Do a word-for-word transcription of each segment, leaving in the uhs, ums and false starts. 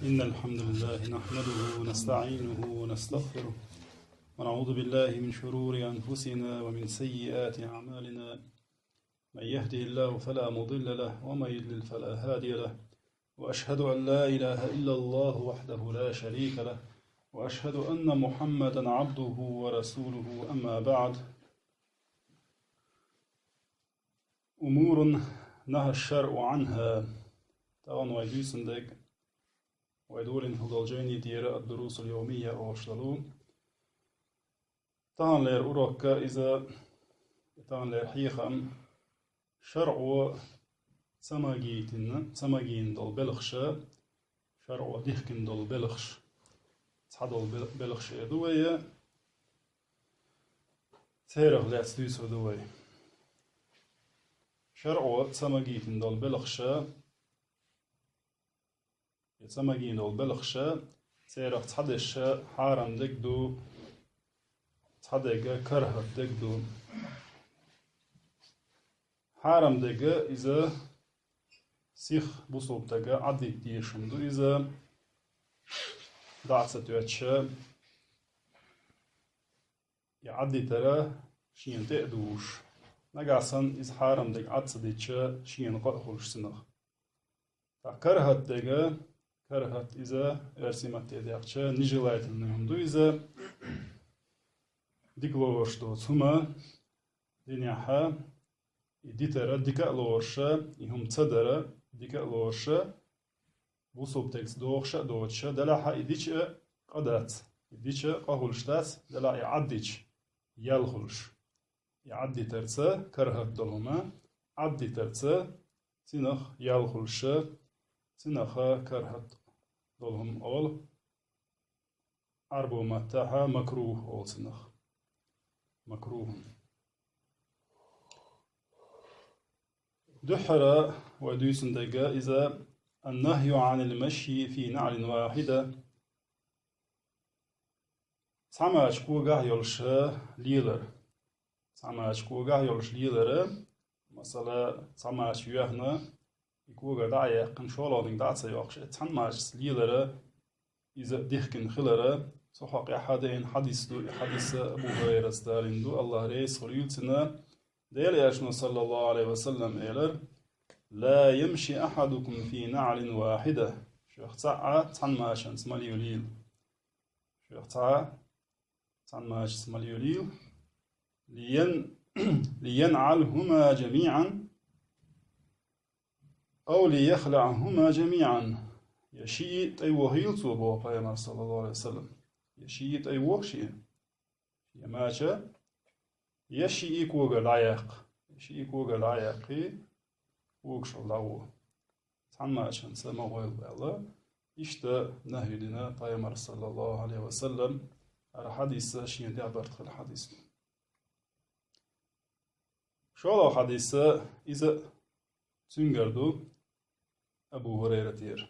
إن الحمد لله نحمده ونستعينه ونستغفره، ونعوذ بالله من شرور أنفسنا ومن سيئات أعمالنا. من يهده الله فلا مضل له، ومن يضلل فلا هادي له. وأشهد أن لا إله إلا الله وحده لا شريك له، وأشهد أن محمدا عبده ورسوله. أما بعد. أمور نهى الشرع عنها. Таган вай дюйсандег, вай долин худалжайни дера ад-дурусул йовмия ошлалу. Таган лер урокка иза, таган лер хьехам шаръо цамагийтина, цамагийна дол белхша, шаръо дихкин дол белхш, цхьа дол бел-, белхш эду вая, церах лец дюйсу ду вай. Шаръо цамагийтин дол белхша, я цамагийна дол белхша, церах цхьадеша хьарам дег ду, цхьадега кархат дег ду. Хьарам дега иза сих бусултага Ӏаддит дешум ду иза, даъца тоьча, я Ӏаддитара шен тӀе а душ. Нагахь сан иза хьарам дег Ӏадца дича шен къа а хулш цинах. Та кархат дега, кархат иза, эрсий матте дехча, нежелательный хӀума ду иза, дика лоруш доцу хӀума, динехьа, и дитара дика а лоруша, и хӀума ца дара дика а лоруша, бусултегца дохуша а доцуша, делахьа и дича а къа дац, и дича а къа хулш дац, делахь и Ӏаддича ял хулш. И Ӏаддитарца кархат долу хӀума, Ӏаддитарца цинах ял хулша, цинах кархат долу хӀума олу, Ӏарбо маттахьа макрух олу цинах. Макрухун. Дуьххьара вай дуьйсун дерга иза: «Ан-нахью Ӏанил машйи фи наӀлин вахьида». Цхьа мача когахь йолуш лелар. Цхьа мача когахь йолуш лелара, масала, цхьа мача йоьхна, и когар дӀа а яьккхина, шолгӀаниг дӀа а ца йоккхуш, и цхьана мачаца лелара, иза дихкина хилара, цу хьокъехь деана хьадис ду, и хьадис Абу Хурайрас далийна ду, АллахӀ реза хуьлийла цунна, Делан Элчано, саллаллаху Ӏалайхи ва саллам, элира: «Ла ямши ахьадукум фи наӀлин вахьида». Шух цхьаъ цхьана мачанца ма лелийла. Шух цхьа цхьана мачаца ма лелийла. «Лиян-, лиянӀалхӀума жамиӀан, ав лияхлаӀахӀума жамиӀан». Я шиъ тӀе вохийла цо, боху Пайхамар, саллаллаху Ӏалайхи ва саллам. Я шиъ тӀе воху шиъ, я мача, я шиъ когар дӀаяккха. Я шиъ когар дӀаяккхий, когаш хьал дӀагӀо. Цхьана мачанца ма гӀойла аьлла, иштта нахью дина Пайхамар, саллаллаху Ӏалайхи ва саллам, хӀара хьадис шен тӀехь барт хилла хьадис ду. ШолгӀа хьадис, иза цуьнгара ду, Абу Хурайратера.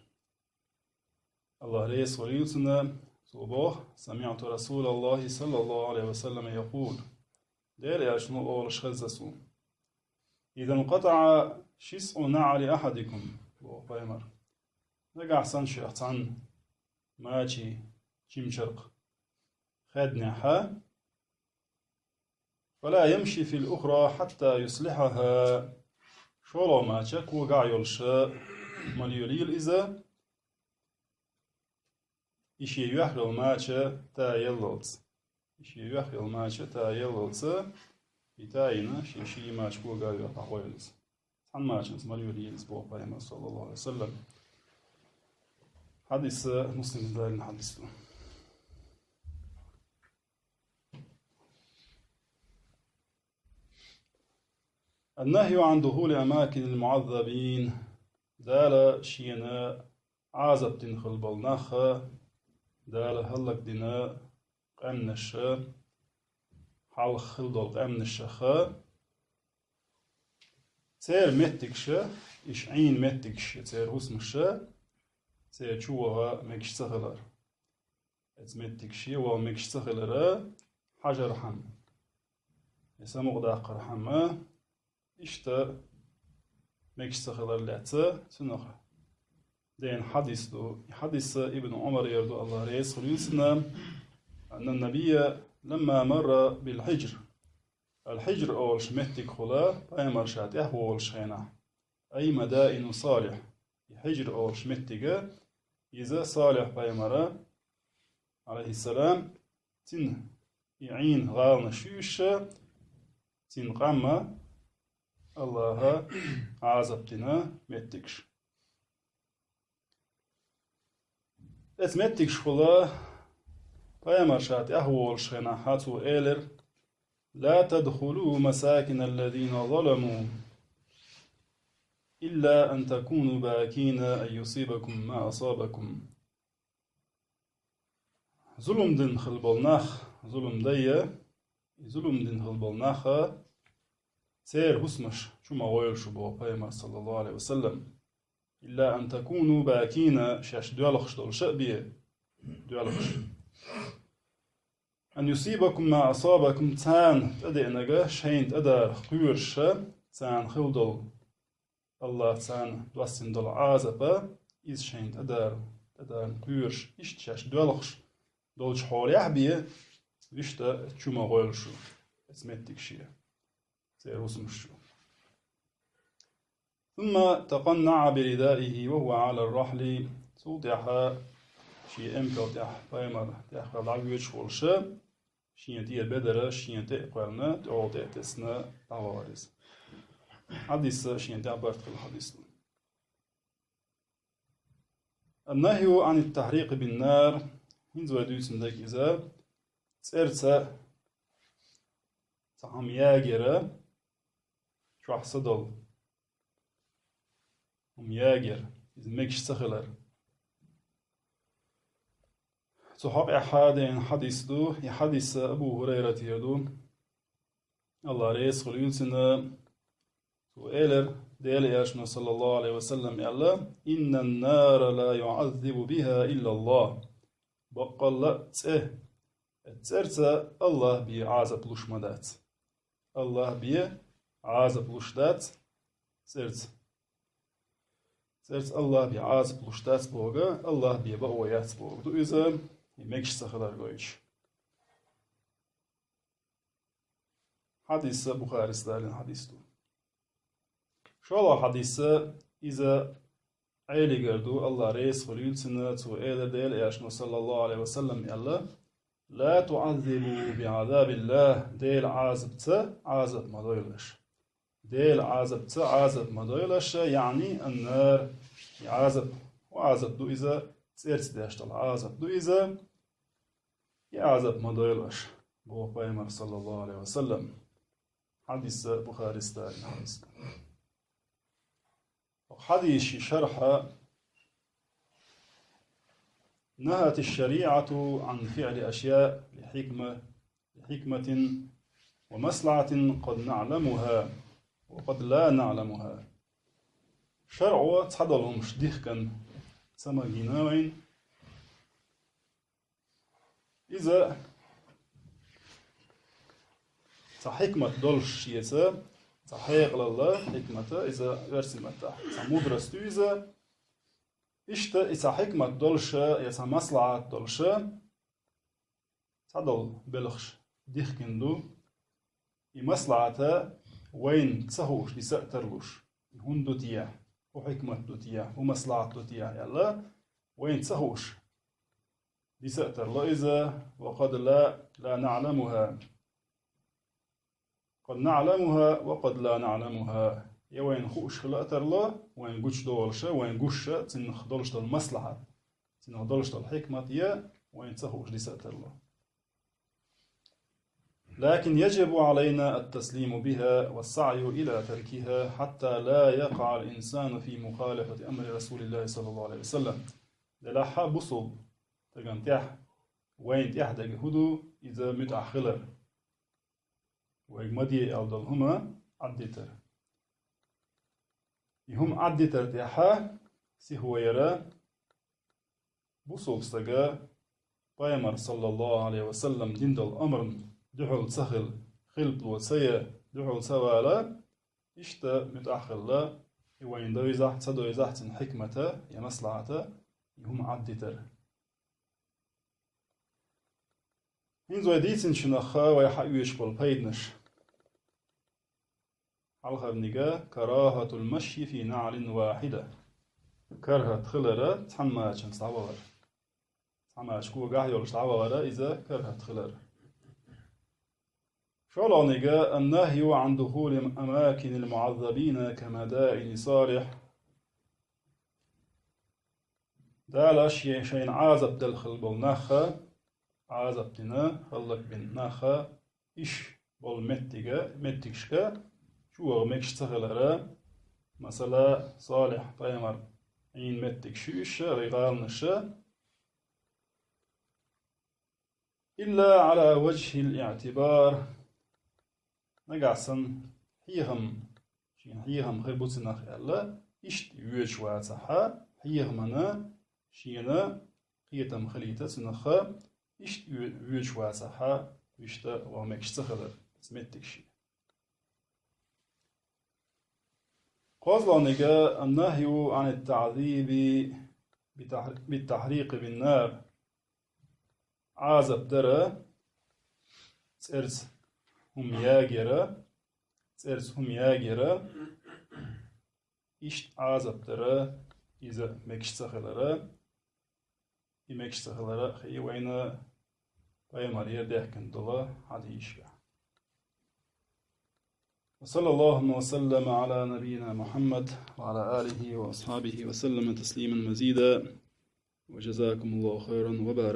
АллахӀ реза хуьлийла цунна, цо боху: «СамиӀту РасулаллахӀи, саллаллаху Ӏалайхи ва саллам, якъул». Делан Элчано олуш хезна суна: «Иза нкъатаӀа шисӀу наӀли ахьадикум», боху Пайхамар. Нагахь санна шух цхьана мачийн чимчаркх хеднехьа, «фала ямши фил ухра хьатта юслихьахӀа». ШолгӀа мача когахь йолуш ма лелийла иза, и шен йоьхна йолу мача тӀе яллалц. И шен йоьхна йолу мача тӀе яллалц, и тӀе йина, шен шиъ мача когахь йоьхна дӀагӀойла иза. Цхьана мачанца ма лелийла иза, боху Пайхамар, саллаллаху Ӏалайхи ва саллам. Хьадис Муслима далийна хьадис ду. «Ан-нахью Ӏан духули амакинил муӀаззабин». Дала шена Ӏазап дина хилла болу нах, Дала хӀаллакдина къаьмнаш, хьалха хилла долу къаьмнашха, церан меттигаш, иша Ӏийна меттигаш, церан хӀусамаш, церан чу ваха мегаш ца хилар. Эца меттигаш ваха мегаш ца хилара, хьажархьама, я самукъадаккхархьама, иштта мегаш ца хилар лаьцна, цунах Ден хьадис ду. И хьадис Ибн Умарера ду, Аллах реза хуьлийла цунна: «Анна набия ламма марра бил хьижр». Ал-Хьижр олуш меттиг хуьла пайхамар ша тӀехволуш хенахь. Ай мадаину Салих. И Хьижр олуш меттига, иза Салих пайхамара, алейхиссалам, цин и Ӏийна гӀаланаш ю уьш, цин къамма Аллаха Ӏазап дина меттигаш. Эц меттигаш хуьла пайхамар ша тӀехволуш хенахь цо элира: «Ла тадхулу масакина аллазина заламу, илла ан такуну бакина ан юсибакум ма асабакум». Зулум дина хила болу нах, зулум дайа, и зулум дина хила болу наха, церан хӀусамаш чу ма гӀойла шу, боху пайхамар, саллаллаху алейхи ва саллам. «Илла ан такуну бакина», шаьш доьлхуш долуш а бе, доьлхуш. «Ан юсибакум ма асабакум», царна тӀедеанарг шайна тӀедара кхоьруш, царна хила долу, Аллах царна доссина долу Ӏазап, иза шайна тӀедара, тӀедара кхоьруш, иштта шаьш доьлхуш долчу хьолехь бе, вуьшта чу ма гӀойла шу, эца меттиг шен, церан хӀусамаш чу. «Сумма такъаннаӀа биридаихи ва хӀува Ӏалар рахьли». Цул тӀаьхьа шен эмкал тӀехь пайхамар тӀехь дӀавоьдуш волуш, шен тӀера бедар шен тӀе а кхоьллина, тӀехула тӀе а тесна, дӀавахара иза. Хьадис шен тӀехь барт хилла хьадис ду. «Ан-нахью Ӏанит-тахьрикъи бин-нар», хӀинца вай дуьйцина дерг иза, цӀерца цхьа хӀума ягар, чохь са долу хӀума ягар, иза мегаш ца хилар. Цу хьокъехь ден хьадис ду, и хьадис Абу ХӀурайратера ду, Аллах реза хуьлийла цунна, цо элира, Делан Элчано, саллаллаху алейхи ва саллам, аьлла: «Иннан-нара ла юӀаззибу биха иллаллах». Баккъалла а цӀе, цӀерца Аллах бен Ӏазап луш ма дац. Аллах бен Ӏазап луш дац цӀерца. ЦӀерца Аллах бен Ӏазап луш дац бохург, Аллах бен бакъо яц бохург ду иза, и мегаш ца хилар гойтуш. Хьадис Бухарис далийна хьадис ду. ШолгӀа хьадис, иза Ӏелигара ду, Аллах реза хуьлийла цунна, цо элира, Делан Элчано, саллаллаху алейхи ва саллам, аьлла: «Ла туӀаззибу биӀазабиллах», Делан Ӏазапца Ӏазап ма дойла аша. Делан Ӏазапца Ӏазап ма дойла аша, яъни ан-нар, и Ӏазап, хӀун Ӏазап ду иза, цӀерца деш долу Ӏазап ду иза, и Ӏазап ма дойла аша, боху пайхамар, саллаллаху алейхи ва саллам. Хьадис Бухарис далийна хьадис. Хьадис ши шархьа: «نهت الشريعة عن فعل أشياء لحكمة، لحكمة ومصلحة قد نعلمها وقد لا نعلمها». ШарӀо цхьадолу хӀумаш дихкина ца магийна вайна. Иза цхьа хьикмат долуш шеца, цхьа хьекъалалла хьикмата, иза оьрсийн маттахь цхьа мудрость ю иза. Иштта и цхьа хьикмат долуша я цхьа маслахьат долуша цхьадолу белхаш дихкина ду. И маслахьата вайна ца хууш диса а тарлуш, и хӀунда ду те, хӀун хьикмат ду те, хӀун маслахьат ду те аьлла, вайна ца хууш диса а тарло иза, ва къад ла, ла наъламуха. Къад наъламуха ва къад ла наъламуха. Я вайна хууш хила а тарло, вайна гучудолуша, вайна гуша, цунах долуш долу маслахьат, цунах долуш долу хьикмат я вайна ца хууш диса а тарло. لكن يجب علينا التسليم بها والسعي إلى تركها حتى لا يقع الإنسان في مخالفة أمر رسول الله صلى الله عليه وسلم. Делахьа бусул таган тӀехь, вайн тӀехь дага хӀу ду, иза муьтӀахь хилар. Вайга ма де аьлла долу хӀума Ӏаддитар. И хӀума Ӏаддитар тӀехьа сихвайара бусул стага пайхамар, саллаллаху алейхи ва саллам, дин долу амран дуьхьал ца хила, хилпло ца я, дуьхьал ца вала, иштта муьтӀахь хилла и Вайна дойзахь, ца дойзахь цун хьикмата, я маслахьата, и хӀума Ӏаддитар. ХӀинца вай дийцинчунах вай хьаоьцуш болу пайданаш. Хьалхарниг: карахатул машйи фи наӀлин вахьида. КарахӀат хилар цхьаммачунца дӀавахар. Цхьаммачу когахь йолуш дӀавахар, иза карахӀат хилар. ШолгӀаниг: аннахью Ӏан духули амакинил муӀаззабина ка мадаини Салихь. Дала шен-, шайна Ӏазап дала хилла болу нах, Ӏазап дина, хӀаллакбина нах, иш болу меттига, меттигашка чу ваха мегаш ца хилар, масала, Салихь пайхамар Ӏийна меттигаш ю уьш, вай гӀаланаш, илла Ӏала важхӀил иӀтибар. Нагахь санна хьехам, шена хьехам хир бу цунах аьлла, иштта воьдуш вацахь, хьехамна шена кхетам хилийта цунах, иштта ве-, воьдуш вацахь, вуьшта ваха мегаш ца хилар, иза меттигаш ю. КхозлагӀнигӀа: «Ан-нахью ан ат-таӀзиби битахь-, бит-тахьрикъи бин-нар». Ӏазап дара, цӀерца хӀума ягара, цӀерца хӀума ягара, иштта Ӏазап дара, иза мегаш ца хилара. И мегаш ца хилара хии вайна пайхамарера даьхкина долу хьадисашкахь. Ва саллаллаху ва саллама ала набийина Мухаммад ва ала алихи ва асхьабихи ва саллама таслиман мазида. Ва жазакумуллаху хайран ва барак.